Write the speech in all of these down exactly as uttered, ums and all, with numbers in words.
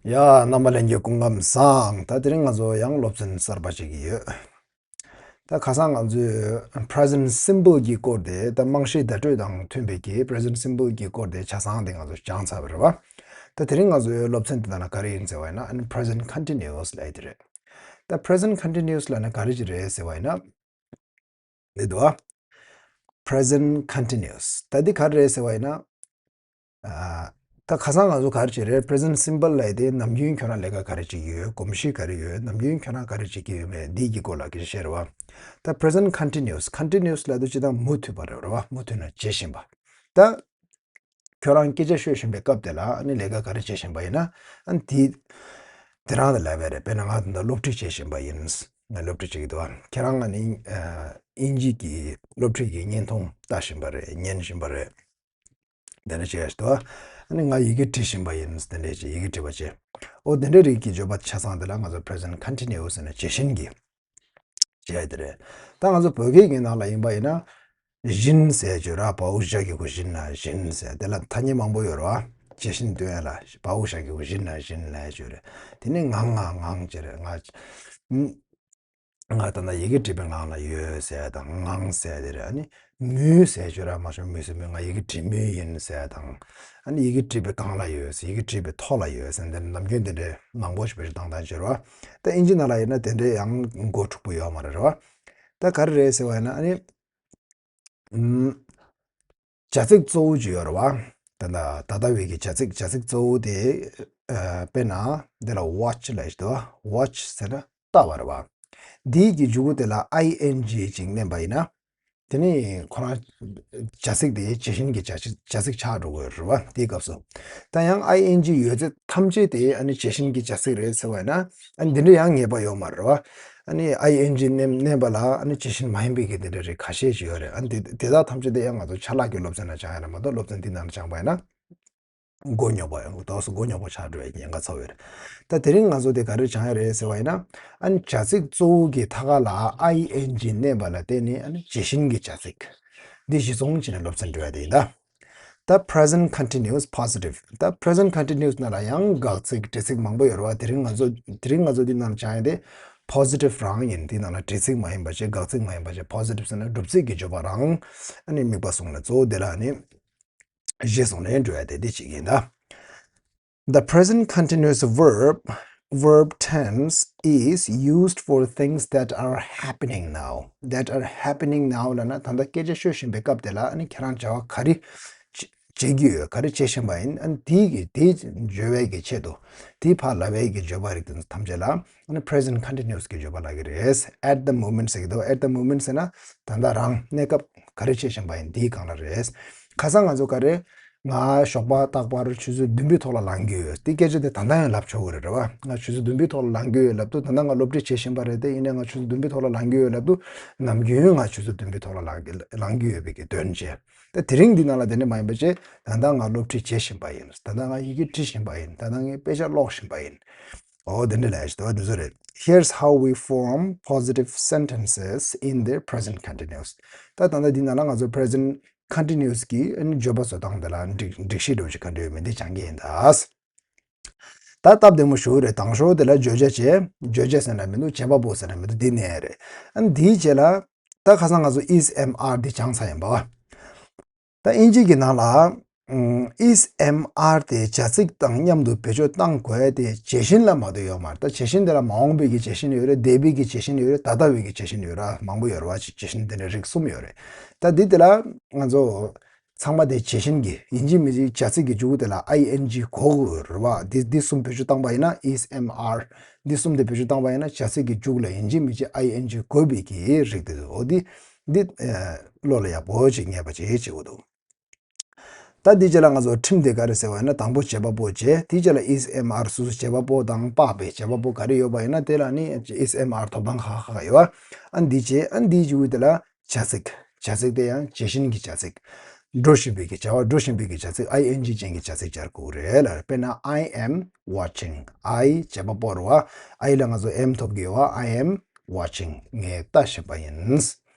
ཡ། རྣམ་པ་ལྷན་རྒྱས་སྐུ་ཁམས་བཟང་། ད་དེ་རིང་ང་ཚོ་ཡང་སློབ་ཚན་གསར་པ་ཞིག་ཡོད། ད་ཁ་སང་ང་ཚོས་present simple གྱི་སྐོར་དེ་ད་རྨང་གཞིའི་བརྡ་སྤྲོད་དང་མཐུན་པའི་གི་present simple གྱི་སྐོར་དེ་ཆ་ཚང་དེ་ང་ཚོ་སྦྱངས་ཚར་བ་རེད་བ། ད་དེ་རིང་ང་ཚོའི་སློབ་ཚན་དེ་ནང་ལ་ག་རེ་ཡིན་ཟེར་བ་ཡིན་ན་ཨ་ནི་present continuous ལབ་ཡ་དེ་རེད། ད་present continuous ལབ་ན་ག་རེ་ཅིག་རེད་ཟེར་བ་ཡིན་ན། འདི་འདུག་ཨ། present continuous ད་འདི་ག་རེ་རེད་ཟེར་བ་ཡིན་ན། ཨ། ད་ཁ་སང་ང་ཚོ་ག་རེ་བྱས་རེད། present simple ལབ་ཡ་དེ་ནམ་རྒྱུན་ཁྱོད་རང་ལས་ཀ་ག་རེ་བྱེད་ཀྱི་ཡོད། གོམས་གཤིས་ག་རེ་ཡོད། ནམ་རྒྱུན་ཁྱོད་རང་ག་རེ་བྱེད་ཀྱི་ཡོད་མེད་འདི་གི་སྐོར་ལ་སྐད་ཆ་བཤད་རེད་བ། ད་present continuous continuous ལབ་དུས་སྤྱིར་བཏང་མུ་མཐུད་པ་རེད་བ། མུ་མཐུད་ནས་བྱེད་བཞིན་པ། ད་ཁྱོད་རང་སྐད་ཆ་ཤོད་བཞིན་པའི་སྐབས་དེ་ལ་ཨ་ནི་ལས་ཀ་ག་རེ་བྱེད་བཞིན་པ་ཡིན་ན་ཨ་ནི་དེ་དེ་རང་དང་ལབ་པ་རེད། དཔེར་ན་ང་ད་ལྟ་སློབ་ཁྲིད་བྱེད་བཞིན་པ་ཡིན། ང་སློབ་ཁྲིད་བྱེད་ཀྱི་འདུག་ཨ། ཁྱེད་རང་ང་ནི་ཨ་དབྱིན་ཇི་གི་སློབ་ཁྲིད་ཀྱི་བརྙན་ཐུང་ལྟ་བཞིན་པ་རེད། ཉན་བཞིན་པ་རེད། དེ་འདྲ་བྱས་ཡ་ཞིག་འདུག་ཨ། ཨ་ནི་ང་ཡི་གེ་འབྲི་བཞིན་པ་ཡིན། དེ་འདྲ་བྱས་ཡི་གེ་འབྲི་བ་བྱས། ཨོ་དེ་འདྲ་རིགས་ཀྱི་བརྗོད་པ་ཆ་ཚང་དེ་ལ་ང་ཚོ་present continuous ཟེར་ནས་བྱེད་བཞིན་གྱི་བྱས་ཡ་དེ་རེད། ད་ང་ཚོ་བོད་སྐད་ཀྱི་ནང་ལ་ཡིན་པ་ཡིན་ན། བཞིན་ཟེར་བརྗོད་ར། བའོ་ཞབས་ཀྱུ་གུ་བཞིན་ན་བཞིན་ཟེར། དེ་ལ་ཐ་སྙད་མང་པོ་ཡོད་རེད་བ། བྱེད་བཞིན་སྟོན་ཡ་ལ་བའོ་ཞབས་ཀྱུ་གུ་བཞིན་ན་བཞིན་ལབ་བརྗོད་རེད། དེ་ནས་ངང་ང་ངང་བྱེད་རེད། ང་ང་ད་ལྟ་ཡི་གེ་བྲིས་པའི་ངང་ལ་ཡོད་ཟེར་ཡ་དང་ངང་ཟེར་ཡ་དེ་རེད། ཨ་ནི་མུས་ཟེར་བརྗོད་ར། མ་ཤོང་མུས་ཟེར་མུས། ང་ཡི་གེ་བྲིས་མུས་ཡིན་ཟེར་ཡ་དང་། ཨ་ནི་ཡི་གེ་བྲིས་པའི་སྒང་ལ་ཡོད་ཟེར། ཡི་གེ་བྲིས་པའི་ཐོག་ལ་ཡོད་ཟེར། འདི་ནམ་རྒྱུན་འདི་འདྲའི་མང་པོ་ཞིག་བེད་སྤྱོད་བཏང་སྟངས་བྱེད་རེད་བ། ད་དབྱིན་ཇི་ནང་ལ་ཡིན་ན་དེ་འདྲའི་ཡང་མགོ་འཁྲུག་པོ་ཡོད་མ་རེད་རེད་བ། ད་ག་རེ་རེད་ཟེར་བ་ཡིན་ན་ཨ་ནི། ཨུམ། བྱ་ཚིག་གཙོ་བོ་ཅིག་ཡོད་རེད་བ། ད་ལྟ་ད་ལྟ་བའི་གི་བྱ་ཚིག་བྱ་ཚིག་གཙོ་བོ་དེ། ཨ། དཔེར་ན་འདི་ལ་watch ལབ་ཞིག་འདུག་བ། watch ཟེར་ན་ལྟ་བ་རེད་བ། འདིའི་གི་མཇུག་གུ་དེ་ལ་ing ཅིག་བསྣན་པ་ཡིན་ན། དེ་ནི་ཁོ་རང་བྱ་ཚིག་དེ་བྱེད་བཞིན་གྱི་བྱ་ཚིག་བྱ་ཚིག་ཆགས་འགྲོ་གི་ཡོད་རེད་བ། དེའི་སྐབས་སུ། ད་ཡང་ing ཡོད་ཚད་ཐམས་ཅད་དེ་ཨ་ནི་བྱེད་བཞིན་གྱི་བྱ་ཚིག་རེད་ཟེར་བ་ཡིན་ན། ཨ་ནི་འདི་འདྲ་ཡང་ངེས་པ་ཡོད་མ་རེད་བ། ཨ་ནི་ing མནན་མནན་པ་ལ་ཨ་ནི་བྱེད་བཞིན་མ་ཡིན་པའི་གི་འདི་འདྲ་རིགས་ཁ་ཤས་ཤིག་ཡོད་རེད། ཨ་ནི་དེ་དེ་དག་ཐམས་ཅད་དེ་ཡང་ང་ཚོ་ཆ་ལག་གི་སློབ་ཚན་ནང་སྦྱང་ཡ་རེད་མ་གཏོགས་སློབ་ཚན་འདི་ནང་སྦྱངས་པ་ཡིན་ན། མགོ་རྙོག་པ་ཡོང་གི་འདུག་མགོ་རྙོག་པ་ཆགས་འགྲོ་བའི་ཉེན་ཁ་ཚ་བོ་ཡོད་རེད། ད་དེ་རིང་ང་ཚོ་དེ་ག་རེ་སྦྱང་ཡ་རེད་ཟེར་བ་ཡིན་ན། ཨ་ནི་བྱ་ཚིག་གཙོ་བོ་གི་ཐ་ཁ་ལ་ing མནན་པ་ལ་བརྟེན་ནས་ཨ་ནི་བྱེད་བཞིན་གྱི་བྱ་ཚིག་འདི་གཞི་བཟུང་བྱས་ནས་སློབ་ཚན་འགྲོ་ཡ་དེ་ཡིན་ད། ད་present continuous positive ད་present continuous ནང་ལ་ཡང་དགག་ཚིག་འབྲེལ་ཚིག་མང་པོ་ཡོད་རེད་བ། དེ་རིང་ང་ཚོ་དེ་རིང་ང་ཚོ་འདི་ནང་སྦྱང་ཡ་དེ་positive རང་ཡིན། འདི་ནང་ལ་འབྲེལ་ཚིག་མ་ཡིན་པ་བྱས། དགག་ཚིག་མ་ཡིན་པ་བྱས། positive ཟེར་ན་སྒྲུབ་ཚིག་གི་བརྗོད་པ་རང་ཨ་ནི་དམིགས་པ་བཟུང་ནས་གཙོ་བོ་དེ་ལ་ཨ་ནི་གཞི་བཟུང་ནས་འགྲོ་ཡ་དེ་འདི་གཅིག་ཡིན་ད། The present continuous verb verb tense is used for things that are happening now. That are happening now ལབ་ན་ད་ལྟ་སྐད་ཆ་ཤོད་བཞིན་པའི་སྐབས་དེ་ལ་ཨ་ནི་ཁྱེད་རང་བྱ་བ་ག་རེ་བྱེད་ཀྱི་ཡོད། ག་རེ་བྱེད་བཞིན་པ་ཡིན། ཨ་ནི་དེའི་གི་དེ་བརྗོད་པའི་གི་ཆེད་དུ་དེའི་ཕར་ལབ་པའི་གི་བརྗོད་པ་རིགས་དེ་ཚོ་ཐམས་ཅད་ལ་ཨ་ནི་present continuous གི་བརྗོད་པ་ལབ་ཀྱི་རེད། At the moment ཟེར་གྱི་འདུག At the moment ཟེར་ན་ད་ལྟ་རང་གནས་སྐབས་ག་རེ་བྱེད་བཞིན་པ་ཡིན་དེའི་སྒང་ལ་རེད། ཁ་སང་ང་ཚོ་ག་རེ། ང་ཞོགས་པ་རྟག་པར་ཆུ་ཚོད་བདུན་པའི་ཐོག་ལ་ལངས་ཀྱི་ཡོད། དེ་སྐད་ཆ་དེ་ད་ལྟ་ཡང་ལབ་ཆོག་གི་རེད་རེད་བ། ང་ཆུ་ཚོད་བདུན་པའི་ཐོག་ལ་ལངས་ཀྱི་ཡོད་ལབ་དུས་ད་ལྟ་ང་སློབ་ཁྲིད་བྱེད་བཞིན་པ་རེད་དེ། ཡིན་ནའི་ང་ཆུ་ཚོད་བདུན་པའི་ཐོག་ལ་ལངས་ཀྱི་ཡོད་ལབ་དུས་ནམ་རྒྱུན་ང་ཆུ་ཚོད་བདུན་པའི་ཐོག་ལ་ལངས་ཀྱི་ལངས་ཀྱི་ཡོད་པའི་གི་དོན་བྱས། ད་དེ་རིང་འདི་ནང་ལ་དེ་འདྲ་མ་ཡིན་པ་བྱས། ད་ལྟ་ང་སློབ་ཁྲིད་བྱེད་བཞིན་པ་ཡིན། ད་ལྟ་ང་ཡི་གེ་འབྲི་བཞིན་པ་ཡིན། ད་ལྟ་ངས་དཔེ་ཆ་ཀློག་བཞིན་པ་ཡིན། ཨོ་དེ་འདྲ་ལབ་ཡ་ཞིག་འདུག་འདི་ཚོ་རེད། Here's how we form positive sentences in the present continuous. ད་ད་ལྟ་འདི་ནང་ལ་ང་ཚོ་present continuous གི་ཨ་ནི་བརྗོད་པ་བཟོ་སྟངས་དེ་ལ་སྒྲིག་སྒྲིག་གཞི་འདྲ་བོ་ཞིག་ག་འདྲ་ཡོད་མེད་འདི་སྦྱང་གི་ཡིན་ད། ད་སྟབས་བདེ་མོ་ཞུ་གི་རེད། དང་ཤོག་དེ་ལ་བརྗོད་བྱ་བྱས། བརྗོད་བྱ་ཟེར་ན་མི་འདུག་བྱེད་པ་པོ་ཟེར་ན་མི་འདུག་འདི་ནས་རེད། ཨ་ནི་འདིའི་རྗེས་ལ་ད་ཁ་སང་ང་ཚོ་is am are འདི་སྦྱངས་ཚར་ཡིན་པ། ད་དབྱིན་ཇི་གི་ནང་ལ་ཨམ། is am are དེ་བྱ་ཚིག་དང་མཉམ་དུ་བེད་སྤྱོད་བཏང་དགོས་ཏེ་བྱེད་བཞིན་ལ་མ་གཏོགས་ཡོད་མ་རེད། ད་བྱེད་བཞིན་དེ་ལ་མ་འོངས་པའི་གི་བྱེད་བཞིན་ཡོད་རེད། འདས་པའི་གི་བྱེད་བཞིན་ཡོད་རེད། ད་ལྟ་བའི་གི་བྱེད་བཞིན་ཡོད་རེད། མང་པོ་ཡོད་རེད་བ། བྱེད་བཞིན་དེ་འདྲ་རིགས་གསུམ་ཡོད་རེད། ད་འདི་དེ་ལ་ང་ཚོ་ཚང་མ་དེ་བྱེད་བཞིན་གྱི་ཡིན་གཅིག་མིན་གཅིག་བྱ་ཚིག་གི་མཇུག་དེ་ལ་ing དགོས་དགོས་རེད་བ། འདི་འདི་གསུམ་བེད་སྤྱོད་བཏང་པ་ཡིན་ན། is am are འདི་གསུམ་དེ་བེད་སྤྱོད་བཏང་པ་ཡིན་ན་བྱ་ཚིག་གི་མཇུག་ལ་ཡིན་གཅིག་མིན་གཅིག་ing དགོས་པའི་གི་རིགས་དེ་འདུག་འོ་འདི་འདི་བློ་ལ་ཡག་པོ་ཅིག་ངེས་པ་ཅིག་བྱེད་དགོས་འདུག་ད་འདི་རྗེས་ལ་ང་ཚོ་ཁྲིམས་དེ་ག་རེ་ཟེར་བ་ཡིན་ན། དང་པོ་བྱེད་པ་པོ་བྱས། དེའི་རྗེས་ལ་is am are སོ་སོ་བྱེད་པ་པོ་དང་པགས་པའི་བྱེད་པ་པོ་ག་རེ་ཡོད་པ་ཡིན་ན་དེ་ལ་ནི་is am are ཐོབ་ཐང་ཁག་ཁག་ཡོད་བ། ཨ་འདི་བྱས། ཨ་འདིའི་མཇུག་དེ་ལ་བྱ་ཚིག་བྱ་ཚིག་དེ་ཡང་བྱེད་བཞིན་གྱི་བྱ་ཚིག་འགྲོ་བཞིན་པའི་གི་བྱ་བ་འགྲོ་བཞིན་པའི་གི་བྱ་ཚིག ing ཅན་གྱི་བྱ་ཚིག་སྦྱར་དགོས་རེད་ལ། དཔེར་ན་I am watching I བྱེད་པ་པོ་རེད་བ། I ལ་ང་ཚོ་am ཐོབ་ཀྱི་ཡོད་བ། I am watching ངས་ལྟ་བཞིན་པ་ཡིན།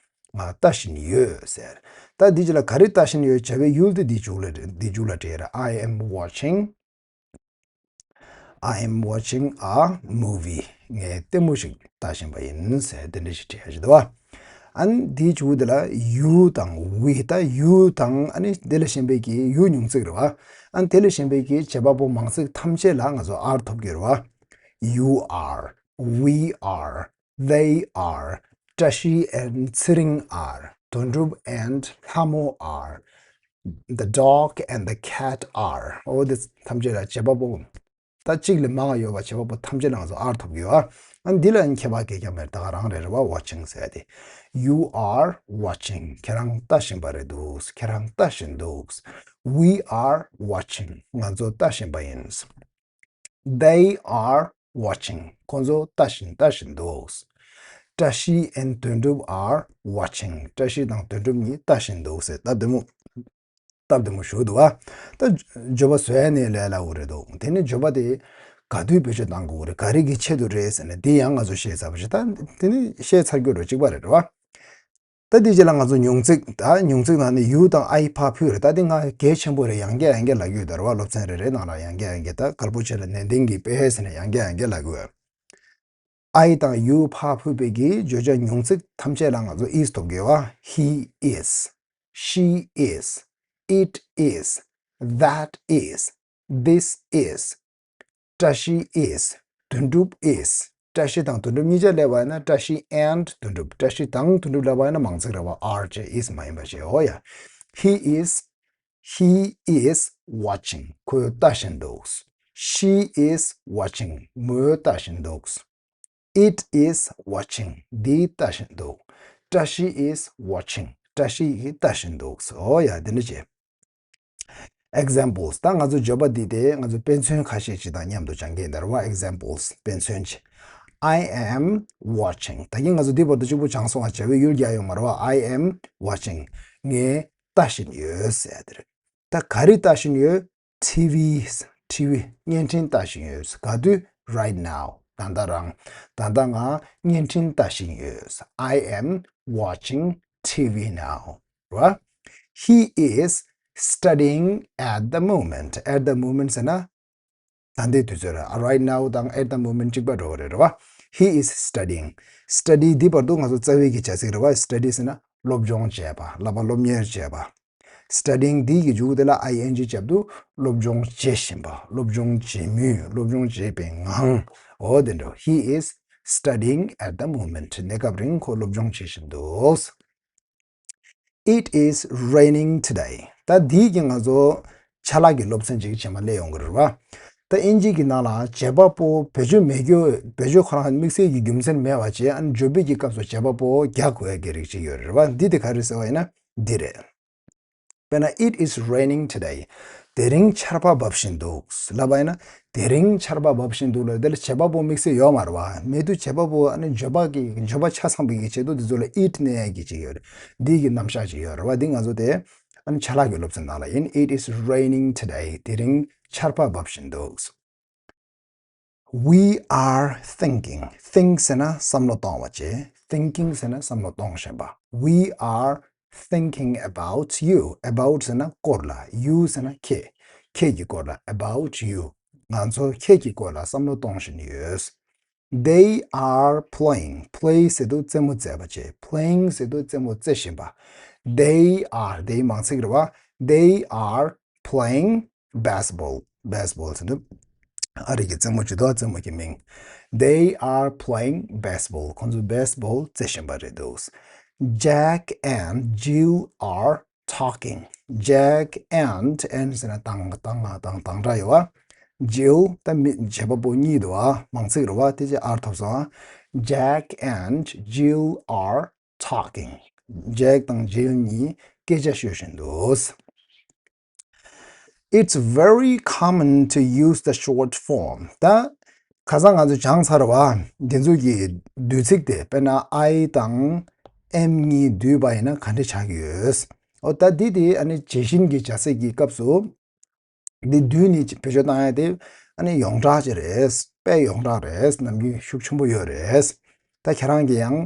ང་ལྟ་བཞིན་ཡོད་ཟེར། ད་འདི་ཅི་ལ་ག་རེ་ལྟ་བཞིན་ཡོད་བྱ་བའི་ཡུལ་དེ་འདི་མཇུག་ལ་འདི་མཇུག་ལ་བྲིས་ར། I am watching I am watching a movie. ངས་ལྟད་མོ་ཞིག་ལྟ་བཞིན་པ་ཡིན་ཟེར་དེ་འདྲ་ཞིག་བྲིས་ཡ་ཞིག་འདུག་བ། ཨ་ནི་དེའི་མཇུག་དེ་ལ་you དང་we། ད་you དང་ཨ་ནི་དེ་ལས་གཞན་པའི་གི་you མྱུང་ཚིག་རེད་བ། ཨ་ནི་དེ་ལས་གཞན་པའི་གི་བྱེད་པ་པོ་མང་ཚིག་ཐམས་ཅད་ལ་ང་ཚོ་are ཐོབ་ཀྱི་རེད་བ། You are, we are, they are, བཀྲ་ཤིས་and ཚེ་རིང་are, དོན་གྲུབ་and ལྷ་མོ་are, the dog and the cat are. འོ་དེ་ཐམས་ཅད་ལ་བྱེད་པ་པོ། ད་གཅིག་ལས་མང་བ་ཡོད་པ་བྱེད་པ་པོ་ཐམས་ཅད་ལ་ང་ཚོ་are ཐོབ་ཀྱི་ཡོད། ཨ་འདི་ལ་ཡང་ཁྱད་པར་གང་ཡང་མེད། ད་ག་རང་རེད་རེད་བ། watching ཟེར་ཏེ། You are watching. ཁྱེད་རང་ལྟ་བཞིན་པ་རེད་འདུག་ཁྱེད་རང་ལྟ་བཞིན་འདུག We are watching. ང་ཚོ་ལྟ་བཞིན་པ་ཡིན། They are watching. ཁོང་ཚོ་ལྟ་བཞིན་ལྟ་བཞིན་འདུག་བཀྲ་ཤིས་and དོན་གྲུབ are watching. བཀྲ་ཤིས་དང་དོན་གྲུབ་གཉིས་ལྟ་བཞིན་འདུག་ཟེར་སྟབས་བདེ་མོ། སྟབས་བདེ་མོ་ཞུ་འདུག་བ། ད་བརྗོད་པ་བཟོ་ཡ་ནས་ལས་སླ་བོ་རེད་འདུག་དེ་ནས་བརྗོད་པ་དེ་ག་དུས་བེད་སྤྱོད་གཏང་དགོས་རེད། ག་རེ་གི་ཆེད་དུ་རེད་ཟེར་ནས་དེ་ཡང་ང་ཚོ་ཤེས་ཚར་བ་ཞིག་ད་དེ་ནས་ཤེས་ཚར་རྒྱུ་རེད། གཅིག་པ་རེད་རེད་བ། ད་དེ་རྗེས་ལ་ང་ཚོ་མྱོང་ཚིག་ད་མྱོང་ཚིག་ནང་ནས་you དང་I ཕར་ཕུད་རེད། ད་དེ་ང་གལ་ཆེན་པོ་རེད། ཡང་བསྐྱར་ཡང་བསྐྱར་ལབ་ཀྱི་ཡོད་ད་རེད་བ། སློབ་ཚན་རེ་རེ་ནང་ལ་ཡང་བསྐྱར་ཡང་བསྐྱར། ད་གལ་པོ་ཆེ་ལ་ནན་ཏན་གྱིས་དཔེ་ཟེར་ནས་ཡང་བསྐྱར་ཡང་བསྐྱར་ལབ་དགོས། I དང་you ཕར་ཕུད་པའི་གི་བརྗོད་བྱ་མྱོང་ཚིག་ཐམས་ཅད་ལ་ང་ཚོ་is ཐོབ་དགོས་བ། He is, she is, it is, that is, this is. བཀྲ་ཤིས་is, དོན་གྲུབ is. བཀྲ་ཤིས་དང་དོན་གྲུབ་གཉིས་ཆ་སླེབས་པ་ཡིན་ན་བཀྲ་ཤིས་and དོན་གྲུབ། བཀྲ་ཤིས་དང་དོན་གྲུབ་སླེབས་པ་ཡིན་ན་མང་ཚིག་རེད་བ། are བྱས་is མ་ཡིན་པ་བྱས། འོ་ཡ། He is, he is watching. ཁོས་ལྟ་བཞིན་འདུག She is watching. མོས་ལྟ་བཞིན་འདུག It is watching. འདིས་ལྟ་བཞིན་འདུག་བཀྲ་ཤིས་is watching. བཀྲ་ཤིས་ཀྱིས་ལྟ་བཞིན་འདུག་འོ་ཡ། འདི་འདྲ་བྱས། Examples. ད་ང་ཚོ་བརྗོད་པ་འདི་དེ་ང་ཚོ་དཔེ་མཚོན་ཁ་ཤས་ཅིག་དང་མཉམ་དུ་སྦྱང་གི་ཡིན་ད་རེད་བ། Examples. དཔེ་མཚོན་ཅིག I am watching. ད་གིན་ང་ཚོ་འདི་བར་དུ་གཅིག་པུ་སྦྱངས་སོང་བ། བྱ་བའི་ཡུལ་རྒྱག་ཡོད་མ་རེད་བ། I am watching. ངས་ལྟ་བཞིན་ཡོད་ཟེར་ཡ་དེ་རེད། ད་ག་རེ་ལྟ་བཞིན་ཡོད། T V, T V བརྙན་འཕྲིན་ལྟ་བཞིན་ཡོད། ག་དུས། Right now. ད་ལྟ་རང་། ད་ལྟ་ང་བརྙན་འཕྲིན་ལྟ་བཞིན་ཡོད། I am watching T V now. རེད་བ། He is studying at the moment. At the moment ཟེར་ན་ད་ལྟའི་དུས་ཚོད་རེད། Right now དང་at the moment གཅིག་པ་འདྲ་བོ་རེད། རེད་བ། He is studying. Study འདི་བར་དུ་ང་ཚོ་རྩ་བའི་གི་བྱ་ཚིག་རེད་བ། Study ཟེར་ན་སློབ་སྦྱོང་བྱས་པ། བསླབ་པ་སློབ་གཉེར་བྱས་པ། Studying འདི་གི་མཇུག་དེ་ལ་I N G བརྒྱབ་དུས་སློབ་སྦྱོང་བྱེད་བཞིན་པ། སློབ་སྦྱོང་བྱེད་མུས། སློབ་སྦྱོང་བྱེད་པའི་ངང་། འོ་དེ་འདྲ། He is studying at the moment. གནས་སྐབས་རིང་ཁོ་སློབ་སྦྱོང་བྱེད་བཞིན་འདུག It is raining today. ད་འདི་གི་ང་ཚོ་ཆ་ལག་གི་སློབ་ཚན་ཅིག་རྗེས་མ་སླེབས་ཡོང་གི་རེད་བ། ད་ཨིན་ཇི་གི་ནང་ལ་བྱེད་པ་པོ་བེད་སྤྱོད་མེད་རྒྱུ། བེད་སྤྱོད་ཁོ་རང་དམིགས་བསལ་གྱི་རྒྱུ་མཚན་མེད་པ་བྱས། ཨ་ནི་བརྗོད་པའི་གི་སྐབས་སུ་བྱེད་པ་པོ་རྒྱག་དགོས་ཡ་གི་རིགས་ཅིག་ཡོད་རེད་བ། འདི་དེ་ག་རེ་ཟེར་བ་ཡིན་ན་འདི་རེད། དཔེར་ན། It is raining today. དེ་རིང་ཆར་པ་འབབ་བཞིན་འདུག་ལབ་པ་ཡིན་ན། དེ་རིང་ཆར་པ་འབབ་བཞིན་འདུག་ལབ་དེ་ལ་བྱེད་པ་པོ་དམིགས་བསལ་ཡོད་མ་རེད་བ། མེད་དུས་བྱེད་པ་པོ་ཨ་ནི་བརྗོད་པ་གི་བརྗོད་པ་ཆ་ཚང་བའི་གི་ཆེད་དུ་འདི་ཚོ་ལ་it གནས་ཡ་གི་ཅིག་ཡོད་རེད། འདི་གི་རྣམ་གཞག་ཅིག་ཡོད་རེད་བ། འདི་ང་ཚོ་དེ་ཨ་ནི་ཆ་ལག་གི་སློབ་ཚན་ནང་ལ་ཡིན། It is raining today. དེ་རིང་ཆར་པ་འབབ་བཞིན་འདུག We are thinking. Think ཟེར་ན་བསམ་བློ་གཏོང་བ་བྱས། Thinking ཟེར་ན་བསམ་བློ་གཏོང་བཞིན་པ། We are thinking about you. About ཟེར་ན་སྐོར་ལ། you ཟེར་ན་ཁྱེད། ཁྱེད་ཀྱི་སྐོར་ལ། About you. ང་ཚོ་ཁྱེད་ཀྱི་སྐོར་ལ་བསམ་བློ་གཏོང་བཞིན་ཡོད། They are playing. Play ཟེར་དུས་རྩེད་མོ་རྩེ་བ་བྱས། Playing ཟེར་དུས་རྩེད་མོ་རྩེ་བཞིན་པ། They are. དེའི་མང་ཚིག་རེད་བ། They are playing baseball. Baseball ཟེར་དུས་ཨ་རི་གི་རྩེད་མོ་ཅིག་འདུག་རྩེད་མོ་གི་མིང་། They are playing baseball. ཁོང་ཚོ་baseball རྩེ་བཞིན་པ་རེད་འདུག Jack and Jill are talking. Jack and, and ཟེར་ན་དང་དང་དང་དང་སྒྲ་ཡོད་བ། Jill ད་མི་བྱེད་པ་པོ་གཉིས་འདུག་བ། མང་ཚིག་རེད་བ། དེ་ཅི་are ཐོབ་སོང་། Jack and Jill are talking. Jack དང་Jill གཉིས་སྐད་ཆ་ཤོད་བཞིན་འདུག It's very common to use the short form. ད་ཁ་སང་ང་ཚོ་སྦྱངས་ཚར་བ། འདི་ཚོ་གི་བསྡུས་ཚིག་དེ། དཔེར་ན་I དང་M གཉིས་བསྡུས་པ་ཡིན་ན་ག་འདྲ་ཆགས་ཀྱི་ཡོད། འོ་ད་འདི་དེ་ཨ་ནི་བྱད་བཞིན་གྱི་བྱ་ཚིག་གི་སྐབས་སུ། འདི་བསྡུས་ནས་བེད་སྤྱོད་བཏང་ཡ་དེ་ཨ་ནི་ཡོངས་གྲགས་ཅིག་རེད། དཔེ་ཡོངས་གྲགས་རེད། ནམ་རྒྱུན་ཤུགས་ཆེན་པོ་ཡོད་རེད། ད་ཁྱེད་རང་གིས་ཡང་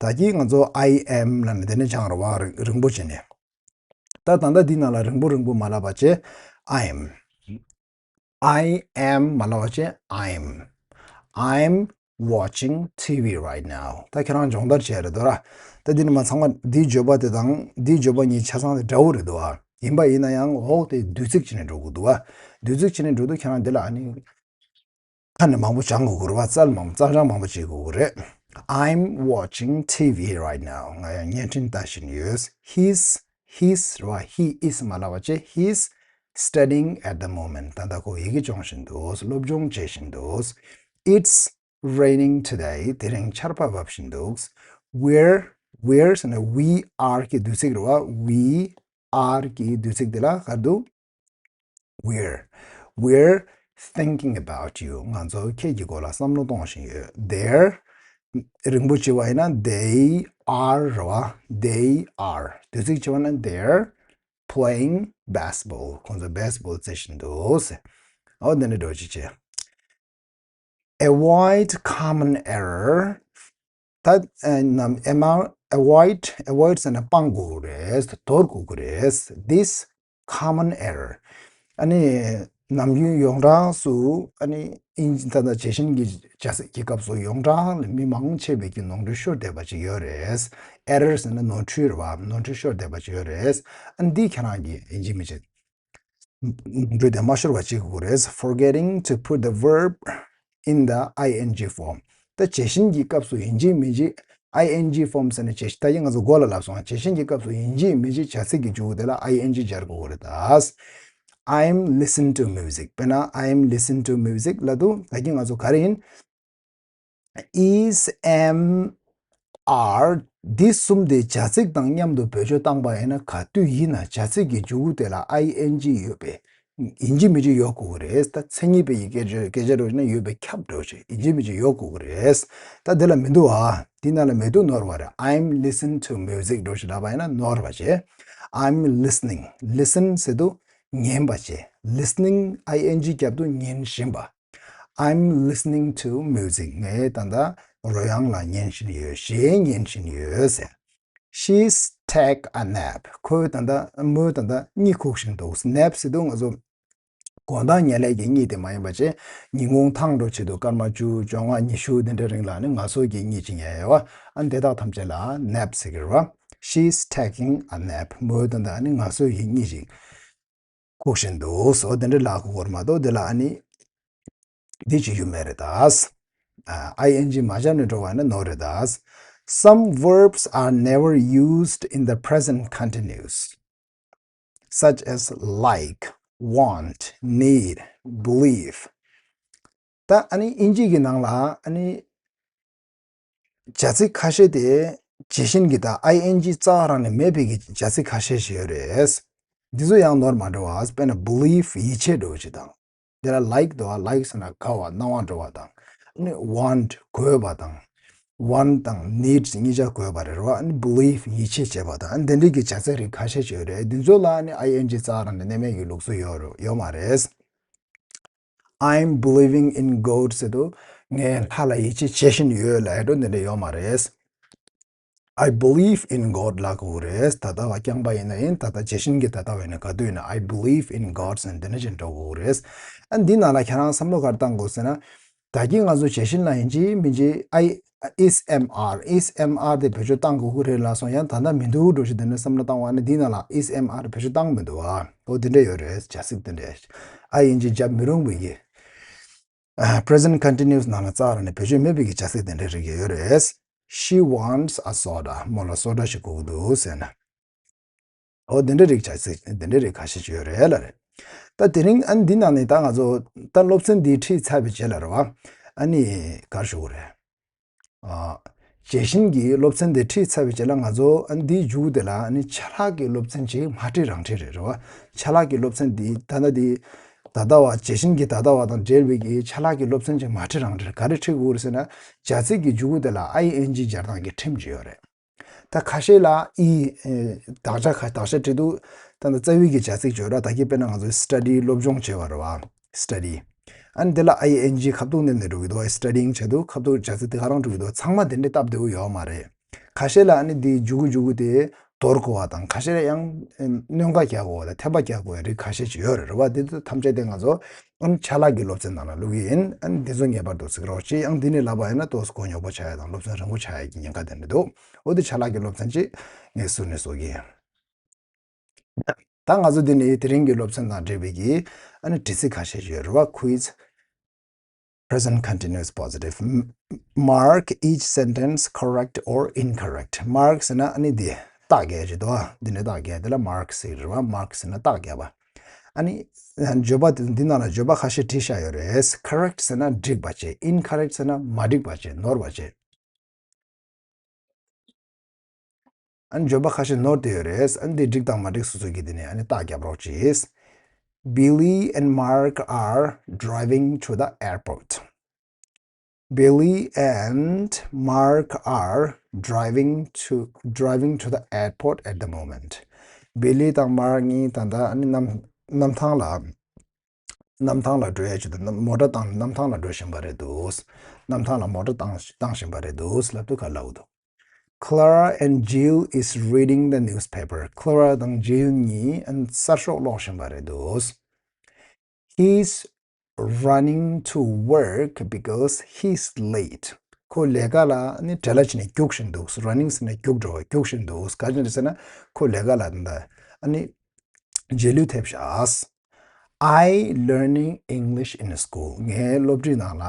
ད་གིན་ང་ཚོ་I am ལབ་ནས་དེ་ནས་སྦྱངས་རེད་བ། རིང་རིང་པོ་བྱས་ནས། ད་ད་ལྟ་འདི་ནང་ལ་རིང་པོ་རིང་པོ་མ་ལབ་པ་བྱས། I am. I am མ་ལབ་པ་བྱས། I'm I'm watching T V right now. ད་ཁྱེད་རང་སྦྱོང་བརྡར་བྱས་རེད་དོ་ར། ད་འདི་ནི་མ་ཚང་མ་འདིའི་བརྗོད་པ་དེ་དང་འདིའི་བརྗོད་པ་གཉིས་ཆ་ཚང་དེ་འདྲ་བོ་རེད་དོ། ཡིན་པ་ཡིན་ན་ཡང་འོག་དེ་བསྡུས་ཚིག་བྱས་ནས་འགྲོ་དགོས་འདུག་བ། བསྡུས་ཚིག་བྱས་ནས་འགྲོ་དུས་ཁྱེད་རང་འདི་ལ་ཨ་ནི། ཁ་ནས་མང་པོ་སྦྱང་དགོས་ཀྱི་རེད་བ། རྩལ་མང་པོ་རྩལ་སྦྱང་མང་པོ་བྱེད་དགོས་ཀྱི་རེད། I'm watching T V right now. ང་ཡང་བརྙན་འཕྲིན་ལྟ་བཞིན་ཡོད། He's he's རེད་བ། He is མ་ལབ་པ་བྱས། He's studying at the moment. ད་ལྟ་ཁོ་ཡི་གེ་སྦྱོང་བཞིན་འདུག་སློབ་སྦྱོང་བྱེད་བཞིན་འདུག It's raining today. དེ་རིང་ཆར་པ་བབས་བཞིན་འདུག We're we're ཟེར་ན་we are གི་བསྡུས་ཚིག་རེད་བ། We are གི་བསྡུས་ཚིག་དེ་ལ་ག་རེ་འདུག We're we're thinking about you. ང་ཚོ་ཁྱེད་ཀྱི་སྐོར་ལ་བསམ་བློ་གཏོང་བཞིན་ཡོད། They're རིང་པོ་བྱས་པ་ཡིན་ན་they are རེད་བ། They are བསྡུས་ཚིག་བྱས་པ་ན་they're playing basketball. ཁོང་ཚོ་baseball རྩེ་བཞིན་འདུག་འོ་འདི་འདྲ་འགྲོ་ཅི་བྱེད། Avoid common error. ད་ནམ་ཨེ་མ་avoid avoid ཟེར་ན་སྤང་དགོས་རེད། དོར་དགོས་ཀྱི་རེད། This common error. ཨ་ནི་ནམ་རྒྱུན་ཡོངས་གྲགས་སུ་ཨ་ནི་ཨིན་ཇི་ད་ལྟ་བྱད་བཞིན་གྱི་བྱ་ཚིག་གི་སྐབས་སུ་ཡོངས་གྲགས་ལས་མི་མང་ཆེ་བས་ཀྱི་ནོར་འཁྲུལ་ཤོར་བསྡད་པ་ཅིག་ཡོད་རེད། Error ཟེར་ན་ནོར་འཁྲུལ་རེད་བ། ནོར་འཁྲུལ་ཤོར་བསྡད་པ་ཅིག་ཡོད་རེད། ཨ་ནི་འདི་ཁྱེད་རང་གིས་ཡིན་གཅིག་མིན་གཅིག་འགྲོས་དེ་མ་ཤོར་བ་བྱེད་དགོས་རེད། Forgetting to put the verb in the I N G form. ད་བྱད་བཞིན་གྱི་སྐབས་སུ་ཡིན་གཅིག་མིན་གཅིག I N G form ཟེར་ནས་བྱད་བཞིན། ད་ཡིན་ང་ཚོ་མགོ་ལ་ལབ་སོང་། བྱད་བཞིན་གྱི་སྐབས་སུ་ཡིན་གཅིག་མིན་གཅིག་བྱ་ཚིག་གི་མཇུག་དེ་ལ་I N G སྦྱར་དགོས་རེད་ད། I'm listen to music. དཔེར་ན་I'm listen to music ལབ་དུས་ད་གིན་ང་ཚོ་ག་རེ་ཡིན། Is, am, are འདི་གསུམ་དེ་བྱ་ཚིག་དང་མཉམ་དུ་བེད་སྤྱོད་བཏང་པ་ཡིན་ན། ག་དུས་ཡིན་ན་བྱ་ཚིག་གི་མཇུག་དེ་ལ་I N G ཡོད་པའི་ཡིན་གཅིག་མིན་གཅིག་ཡོད་དགོས་ཀྱི་རེད། ད་མཚན་ཉིད་པའི་ཡི་གེ་སྐད་ཆ་འགྲོ་ན་ཡོད་པའི་ཁྱབ་འགྲོ་ཆེ་ཡིན་གཅིག་མིན་གཅིག་ཡོད་དགོས་ཀྱི་རེད། ད་འདི་ལ་མི་འདུག་ཨ། འདི་ནང་ལ་མེད་དུ་ནོར་བ་རེད། I'm listen to music འགྲོ་ཞིག་ལབ་པ་ཡིན་ན་ནོར་བ་བྱེད། I'm listening. Listen ཟེར་དུས་ཉན་པ་བྱེད། Listening I N G བརྒྱབ་དུས་ཉན་བཞིན་པ། I'm listening to music. ངས་ད་ལྟ་རོལ་དབྱངས་ལ་ཉན་བཞིན་ཡོད། གཞས་ཉན་བཞིན་ཡོད་ཟེར། She's take a nap. ཁོས་ད་ལྟ་མོས་ད་ལྟ་གཉིད་ཁུག་བཞིན་འདུག Nap ཟེར་དུས་ང་ཚོ་དགོང་དག་ཉལ་ལས་ཀྱི་གཉིད་དེ་མ་ཡིན་པ་བྱས། ཉིན་གུང་ཐང་འགྲོ་ཆེད་དུ་སྐར་མ་བཅུ་བཅོ་ལྔ་ཉི་ཤུ་དེ་འདྲ་རིང་ལ་ནི་ངལ་གསོ་གི་གཉིད་ཅིག་ཉལ་ཡོད་པ། ཨ་ནི་དེ་དག་ཐམས་ཅད་ལ་nap ཟེར་གྱི་རེད་པ། She's taking a nap. མོས་ད་ལྟ་ནི་ངལ་གསོ་གི་གཉིད་ཅིག་ཁུག་བཞིན་འདུག་སོ་དེ་འདྲ་ལབ་དགོས་མ་གཏོགས་དེ་ལ་ཨ་ནི་འདི་བྱེད་རྒྱུ་མེད་རེད་ད། ཨ་I N G མ་བརྒྱབ་ནས་འགྲོ་བ་ན་ནོར་རེད་ད། Some verbs are never used in the present continuous, such as like, want, need, believe. ད་ཨ་ནི་ཨིན་ཇི་གི་ནང་ལ་ཨ་ནི་བྱ་ཚིག་ཁ་ཤས་དེ་བྱད་བཞིན་གྱི་ད་I N G རྩ་བ་རང་ནས་མེད་པའི་གི་བྱ་ཚིག་ཁ་ཤས་ཤིག་ཡོད་རེད། འདི་ཚོ་ཡང་ནོར་མ་འགྲོ་བ། དཔེར་ན་believe ཡིད་ཆེས་འགྲོ་བ་ཅིག་དང་། དེ་ལ་like འདུག་བ། Like ཟེར་ན་དགའ་བ་སྣང་བ་འགྲོ་བ་དང་། ཨ་ནི་want དགོས་པ་དང་། Want དང་need གཉིས་ཆ་དགོས་པ་རེད་བ། ཨ་ནི་believe ཡིད་ཆེས་བྱེད་པ་དང་། ཨ་ནི་དེ་འདྲའི་གི་བྱ་ཚིག་རིགས་ཁ་ཤས་ཤིག་ཡོད་རེད། འདི་ཚོ་ལ་ཨ་ནི་I N G རྩ་བ་རང་ནས་གནས་མེད་ཀྱི་ལུགས་སྲོལ་ཡོད་རེད། ཡོད་མ་རེད། I'm believing in God ཟེར་དུས་ངས་ལྷ་ལ་ཡིད་ཆེས་བྱེད་བཞིན་ཡོད་ལབ་ཡ་འདྲ་འདི་འདྲ་ཡོད་མ་རེད། I believe in God ལབ་དགོས་རེད། ད་ལྟ་བ་རྐྱང་པ་ཡིན་ན་ཡིན། ད་ལྟ་བྱད་བཞིན་གྱི་ད་ལྟ་བ་ཡིན་ན་ག་དུས་ཡིན་ན་I believe in God ཟེར་འདི་འདྲ་ཅིག་འགྲོ་དགོས་རེད། ཨ་འདི་ནང་ལ་ཁྱེད་རང་བསམ་བློ་ག་རེ་བཏང་དགོས་ཟེར་ན། ད་གིན་ང་ཚོ་བྱད་བཞིན་ལ་ཡིན་གཅིག་མིན་གཅིག I is, am, are, is, am, are དེ་བེད་སྤྱོད་བཏང་དགོས་ཀྱི་རེད་ལབ་སོང་། ཡང་ད་ལྟ་མི་འདུག་འགྲོ་ཞིག་དེ་འདྲ་བསམ་བློ་བཏང་བ་ནི་འདི་ནང་ལ་is, am, are བེད་སྤྱོད་བཏང་མི་འདུག་ཨ། འོ་དེ་འདྲ་ཡོད་རེད། བྱ་ཚིག་དེ་འདྲ་I N G བརྒྱབ་མི་རུང་བའི་གི་ཨ། Present continuous ནང་ལ་རྩ་བ་ནས་བེད་སྤྱོད་མེད་པའི་གི་བྱ་ཚིག་དེ་འདྲ་རིགས་ཡོད་རེད། She wants a soda. མོ་ལ་སོ་ཌ་ཞིག་དགོས་ཀྱི་འདུག་ཟེར་ན། འོ་དེ་འདྲ་རིགས་བྱ་ཚིག་དེ་འདྲ་རིགས་ཁ་ཤས་ཅིག་ཡོད་རེད་ལབ་རེད། ད་དེ་རིང་ཨ་ནི་འདི་ནང་ནས་ད་ང་ཚོ་ད་སློབ་ཚན་འདི་ཁྲིད་ཚར་བའི་རྗེས་ལ་རེད་བ། ཨ་ནི་ག་རེ་ཞུ་དགོས་རེད། ཨ། བྱད་བཞིན་གྱི་སློབ་ཚན་དེ་ཁྲིད་ཚར་བའི་རྗེས་ལ་ང་ཚོ་ཨ་ནི་འདིའི་མཇུག་དེ་ལ་ཨ་ནི་ཆ་ལག་གི་སློབ་ཚན་ཅིག་མ་ཁྲིད་རང་ཁྲིད་རེད་རེད་བ། ཆ་ལག་གི་སློབ་ཚན་འདི་ད་ལྟ་འདི་ད་ལྟ་བ་བྱད་བཞིན་གྱི་ད་ལྟ་བ་དང་འབྲེལ་བའི་གི་ཆ་ལག་གི་སློབ་ཚན་ཅིག་མ་ཁྲིད་རང་ཁྲིད། ག་རེ་ཁྲིད་དགོས་རེད་ཟེར་ན། བྱ་ཚིག་གི་མཇུག་དེ་ལ་I N G སྦྱར་སྟངས་ཀྱི་ཁྲིམས་ཅིག་ཡོད་རེད། ད་ཁ་ཤས་ལ་ཨི། ཨེ། དག་ཆ་ཁ་དག་ཆ་བྲིས་འདུག་ད་ལྟ་རྩ་བའི་གི་བྱ་ཚིག་བརྗོད་ར། ད་གིན་དཔེར་ན་ང་ཚོས་study སློབ་སྦྱོང་བྱེད་པ་རེད་བ། Study ཨ་ནི་དེ་ལ་I N G ཁ་ཐུག་མནན་ནས་འགྲོ་གི་འདུག་བ། Studying བྱེད་དུས་ཁ་ཐུག་བྱ་ཚིག་དེ་ག་རང་འགྲོ་གི་འདུག་ཚང་མ་དེ་འདྲའི་སྟབས་བདེ་བོ་ཡོད་མ་རེད། ཁ་ཤས་ལ་ཨ་ནི་དེའི་མཇུག་གུ་མཇུག་གུ་དེ་ དོར་དགོས་པ་དང་ཁ་ཤས་ཡང་གནོད་འགག་རྒྱག་དགོས་པ་དང་འཐེབ་པ་རྒྱག་དགོས་པའི་རིགས་ཁ་ཤས་ཅིག་ཡོད་རེད་བ། དེ་ཚོ་ཐམས་ཅད་དེ་ང་ཚོ་ཨ་ནི་ཆ་ལག་གི་སློབ་ཚན་ནང་ལ་བླུག་གི་ཡིན། ཨ་ནི་འདི་ཚོ་ངེས་པར་དུ་གཟིགས་རོགས་བྱེད། ཡང་འདི་ནས་ལབ་པ་ཡིན་ན་ཏོག་ཙམ་མགོ་ཉོག་པོ་ཆགས་ཡ་དང་སློབ་ཚན་རིང་པོ་ཆགས་ཡ་གི་ཉེན་ཁ་དེ་འདྲ་འདུག་འོ་དེ་ཆ་ལག་གི་སློབ་ཚན་ཅིག་ངས་ཟུར་ནས་བཟོ་གི་ཡིན། ད་ང་ཚོ་འདི་ནས་དེ་རིང་གི་སློབ་ཚན་དང་འབྲེལ་བའི་གི་ཨ་ནི་དྲི་ཚིག་ཁ་ཤས་ཤིག་ཡོད་རེད་བ། Quiz present continuous positive. M- Mark each sentence correct or incorrect. Mark ཟེར་ན་ཨ་ནི་འདི་རྟགས་རྒྱག་ཡ་ཅིག་འདུག་བ། འདི་ནས་རྟགས་རྒྱག་ཡ་དེ་ལ་Mark ཟེར་གི་རེད་བ། Mark ཟེར་ན་རྟགས་རྒྱག་པ། ཨ་ནི་བརྗོད་པ་དེ་འདི་ནང་ལ་བརྗོད་པ་ཁ་ཤས་བྲིས་བཞག་ཡོད་རེད། Correct ཟེར་ན་འགྲིག་པ་བྱས། Incorrect ཟེར་ན་མ་འགྲིག་པ་བྱས། ནོར་བ་བྱས། ཨ་ནི་བརྗོད་པ་ཁ་ཤས་ནོར་བསྡད་ཡོད་རེད། ཨ་ནི་འདི་འགྲིག་དང་མ་འགྲིག་སོ་སོ་གིས་འདི་ནས་ཨ་ནི་རྟགས་རྒྱབ་རོགས་གྱིས། Billy and Mark are driving to the airport. Billy and Mark are driving to driving to the airport at the moment. Billy དང་Mark གཉིས་ད་ལྟ་ཨ་ནི་གནམ་གནམ་ཐང་ལ་གནམ་ཐང་ལ་འགྲོ་ཡ་ཆེད་དུ་གནམ་མོ་ཊ་བཏང་གནམ་ཐང་ལ་འགྲོ་བཞིན་པ་རེད་འདུག་གནམ་ཐང་ལ་མོ་ཊ་བཏང་བཏང་བཞིན་པ་རེད་འདུག་ལབ་དུས་ག་ལབ་འདུག Clara and Jill is reading the newspaper. Clara དང་Jill གཉིས་ཨ་ནི་གསར་ཤོག་ཀློག་བཞིན་པ་རེད་འདུག He's running to work because he's late. ཁོ་ལས་ཀ་ལ་ནི་བྲེལ་བ་བྱས་ནས་རྒྱུགས་བཞིན་འདུག Running ཟེར་ན་རྒྱུགས་འགྲོ་བ། རྒྱུགས་བཞིན་འདུག་ག་ཅི་རེད་ཟེར་ན་ཁོ་ལས་ཀ་ལ་ད་ཨ་ནི་རྗེས་ལུས་ཐེབས་ཤག I learning English in school. ངས་སློབ་གྲྭའི་ནང་ལ་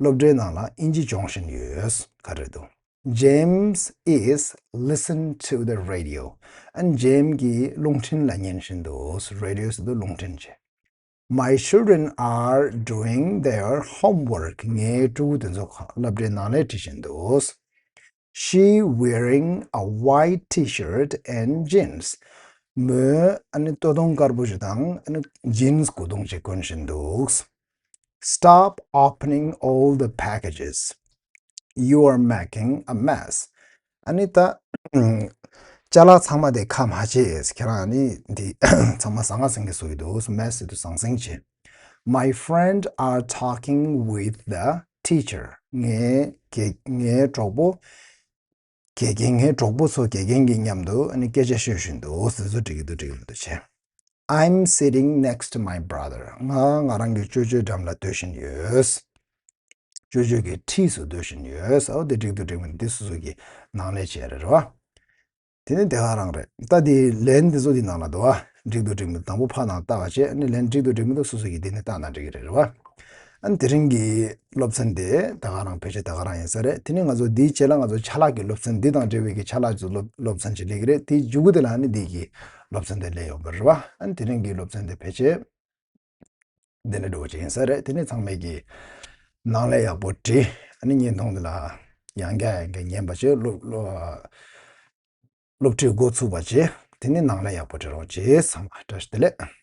སློབ་གྲྭའི་ནང་ལ་དབྱིན་ཇི་སྦྱོང་བཞིན་ཡོད། ག་རེ་འདུག James is listen to the radio. ཨ་ནི་James གིས་རླུང་འཕྲིན་ལ་ཉན་བཞིན་འདུག Radio ཟེར་དུས་རླུང་འཕྲིན་བྱས། My children are doing their homework. ངའི་ཕྲུ་གུ་དེ་ཚོ་སློབ་གྲྭའི་ནང་ལས་བྲིས་བཞིན་འདུག She wearing a white t-shirt and jeans. མོས་ཨ་ནི་སྟོད་ཐུང་དཀར་པོ་ཞིག་དང་ཨ་ནི་jeans གོས་ཐུང་ཞིག་གོན་བཞིན་འདུག Stop opening all the packages. You are making a mess. ཨ་ནི་ད་ཅ་ལག་ཚང་མ་དེ་ཁ་མ་ཕྱེ། ཁྱེད་རང་ཨ་ནི་འདི་ཚང་མ་ཟང་ངེ་ཟིང་གེ་བཟོ་གི་འདུག Mess ཟེར་དུས་ཟང་ཟིང་བྱེད། My friend are talking with the teacher. ངའི་དགེ་ངའི་གྲོགས་པོ་དགེ་རྒན་ངའི་གྲོགས་པོ་ཚོ་དགེ་རྒན་གྱི་མཉམ་དུ་ཨ་ནི་སྐད་ཆ་ཤོད་བཞིན་འདུག་དེ་ཚོ་འགྲིག་གི་འདུག་འགྲིག་གི་མི་འདུག་བྱས། I'm sitting next to my brother. ང་ང་རང་གི་ཅོ་ཅོའི་འགྲམ་ལ་སྡོད་བཞིན་ཡོད། ཅོ་ཅོ་གི་འཁྲིས་སུ་སྡོད་བཞིན་ཡོད། ཨོ་དེ་འགྲིག་འདུག་འགྲིག་མི་འདུག་འདི་སོ་སོ་གི་ནང་ལས་བྱས་རེད་རེད་བ། དེ་ནི་དེ་ག་རང་རེད། ད་དེ་ལན་འདི་ཚོ་འདི་ནང་ལ་འདུག་བ། འགྲིག་འདུག་འགྲིག་མི་འདུག་དང་པོ་ཕར་ནང་ལྟ་བ་བྱས། ཨ་ནི་ལན་འགྲིག་འདུག་འགྲིག་མི་འདུག་སོ་སོ་གིས་འདི་ནས་བལྟས་ན་འགྲིག་གི་རེད་རེད་བ། ཨ་ནི་དེ་རིང་གི་སློབ་ཚན་དེ་ད་ག་རང་ཕལ་ཆེར་ད་ག་རང་ཡིན་ས་རེད། དེ་ནི་ང་ཚོ་འདིའི་རྗེས་ལ་ང་ཚོ་ཆ་ལག་གི་སློབ་ཚན་འདི་དང་འབྲེལ་བའི་གི་ཆ་ལག་ཚོ་སློབ་སློབ་ཚན་ཅིག་སླེབས་ཀྱི་རེད། དེའི་མཇུག་གུ་དེ་ལ་ཨ་ནི་འདི་གི་སློབ་ཚན་དེ་སླེབས་ཡོང་གི་རེད་བ། ཨ་ནི་དེ་རིང་གི་སློབ་ཚན་དེ་ཕལ་ཆེར་འདི་ནས་འགྲོ་བ་ཅིག་ཡིན་ས་རེད། དེ་ནི་ཚང་མས་ཀྱི་ནང་ལས་ཡག་པོ་བྲིས། ཨ་ནི་བརྙན་ཐུང་འདི་ལ་ཡང་བསྐྱར་ཡང་བསྐྱར་ཉན་པ་བྱས། སློབ་སློབ་སློབ་ཁྲིད་འགོ་ཚུགས་པ་བྱས། དེ་ནི་ནང་ལས་ཡག་པོ་བྲིས་རོགས་བྱས། ཚང་མ་བཀྲ་ཤིས་བདེ་ལེགས།